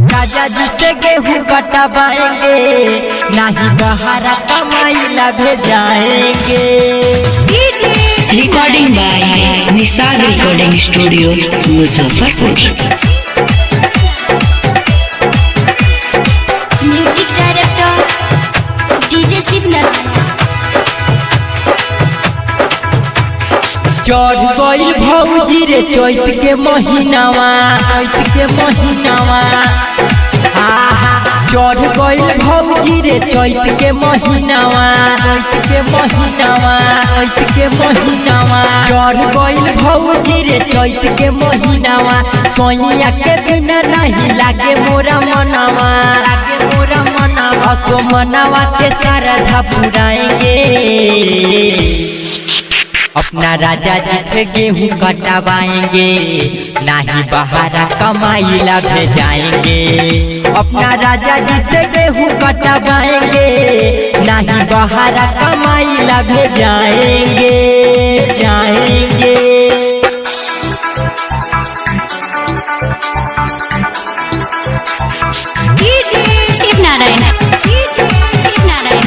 राजा जी से गेहूं कटवाएंगे, नहीं बहारा कमाई ला भेजाएंगे। Recording by Nishad recording studio Muzaffarpur. Music director DJ Shiv Narayan. चढ़ गइल भौजी रे चैत के महीनावा, चैत के महीनावा, आहा। चढ़ गइल भौजी रे चैत के महीनावा, चैत के महीनावा, चैत के महीनावा। चढ़ गइल भौजी रे चैत के महीनावा, सोइया के बिना नहीं लागे मोरा मनावा, लागे मोरा मनावा। असो मनावा के सारधा पुराएंगे, अपना राजा जी से गेहूं कटवाएंगे, नहीं बहारा कमाई ला भेजाएंगे। अपना राजा जी से गेहूं कटवाएंगे, नहीं बहारा कमाई ला भेजाएंगे, जाएंगे। Shiv Narayan. Shiv Narayan.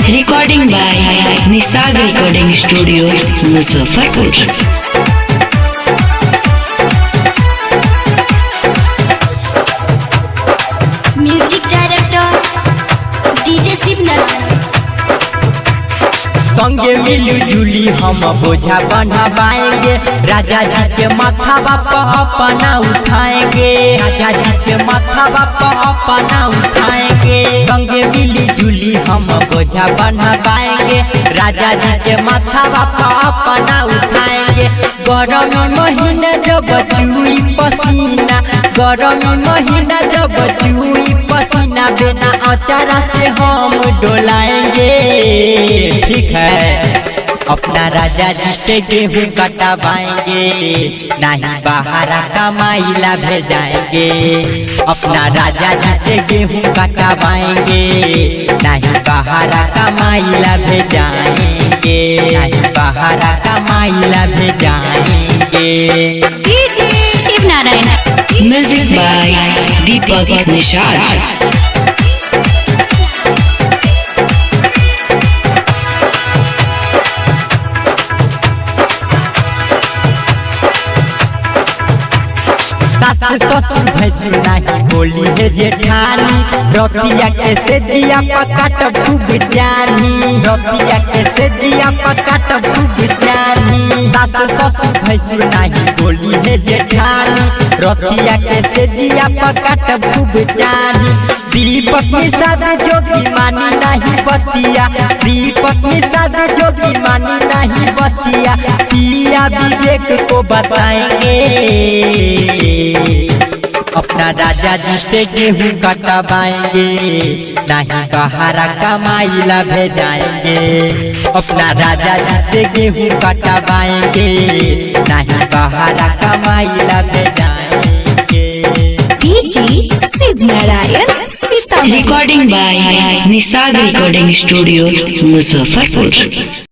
Recording by Nishad recording studio Muzaffarpur. Music director DJ Shiv Narayan. संगे मिली जुली हम बोझा बनवाएंगे, राजा जी के माथा बाप अपना उठाएंगे, राजा जी के माथा बाप अपना उठाएंगे। संगे मिली जुली हम बोझा बनवाएंगे, राजा जी के माथा बाप अपना उठाएंगे। गरमी महीना जब चुई पसीना, गरमी महीना जब चुई पसीना, बिना अचारा से हम डोलाएंगे। ठीक है, अपना राजा जी से गेहूं कटवाएंगे, नहीं बहारा कमाई ला भेजाएंगे। अपना राजा जी से गेहूं कटवाएंगे, नहीं बहारा कमाई ला भेजाएंगे, नहीं बहारा कमाई ला भेजाएंगे। Shiv Narayan. Music by Deepak Nishad. सास ससुर भैंसुर नहीं बोली है जेठानी, रतिया के से जिया पकाट खूब जानी, रतिया के से जिया पकाट खूब जानी। सास ससुर भैंसुर नहीं बोली है जेठानी, रतिया के से जिया पकाट खूब जानी। दीपक निषाद जोगी मानी नहीं बतिया, दीपक निषाद जोगी मानी नहीं बतिया, पिया विवेक को बताएंगे। अपना राजा जी से गेहूं कटवाएंगे, नहीं बहारा कमाई ला भेजाएंगे। अपना राजा जी से गेहूं कटवाएंगे, नहीं बहारा कमाई ला भेजाएंगे। DJ Shiv Narayan Sitamarhi. Recording by Nishad recording studio Muzaffarpur.